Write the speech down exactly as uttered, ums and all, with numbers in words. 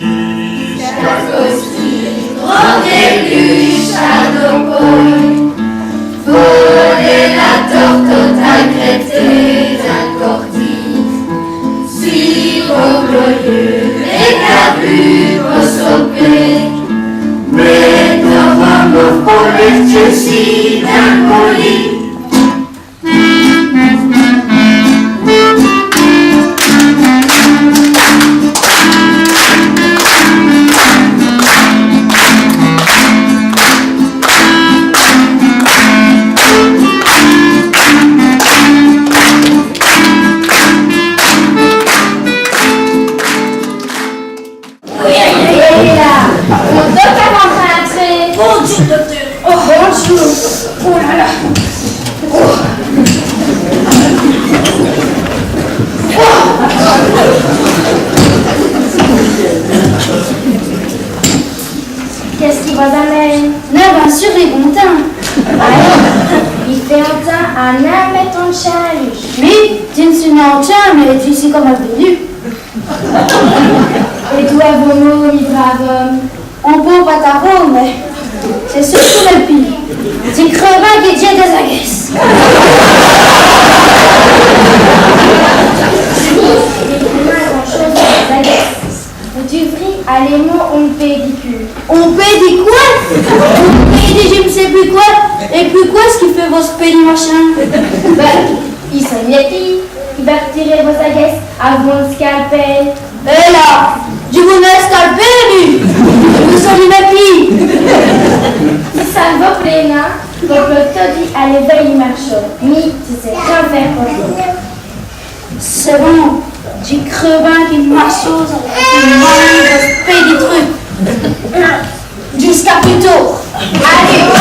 Tchaïkovski, grand élu, Tchernopol, voler la torte au Tagrété, la Corti, si glorieux et gardu au Sopé, mais dans un mot pour les Tchessies d'un colis. Aïe, aïe, aïe, aïe, là. Mon docteur est en train d'entrer. Bonjour, docteur. Oh, bonjour. Oh là là. Oh. Oh. Qu'èst-ce qui vos-amène ? Non, bin sûr, il èst contint. Alèz, i fét on tins à nin mète on tchén à l'uch. Mi, dji n' su nin on tchén, mins dji su come on vinu. Èt d'où vos-amez, mi brave ome ? On pô patagon, mins c'èst surtout lès pîds. Dji creû bin qui dj'a dès aguèsses. Nin grand-tchôse, dès aguèsses. Vos d'vrîz aler mord on pédicure. On pédi qwè ? On pédi dji n' sé pus qwè. Èt pus qwè, qu'èst-ce qu'i fét vosse pédi machin ? Bin, i sogne lès pîds. I va r'tirer vos aguèsses avou on scalpèl. Èt là, dji vou nin scalper, mi. Dji vou soler mès pîds. Si ça n' vos plét nin, vos p'lez todi aler vèy li marchôde. Mi, dji sé qué fé pour vos. C'èst bon, dji creû bin qu'ine marchôse, qu'ine marchôse, c'èst pus di trucs. Jusqu'à pus tôrd. Alèz.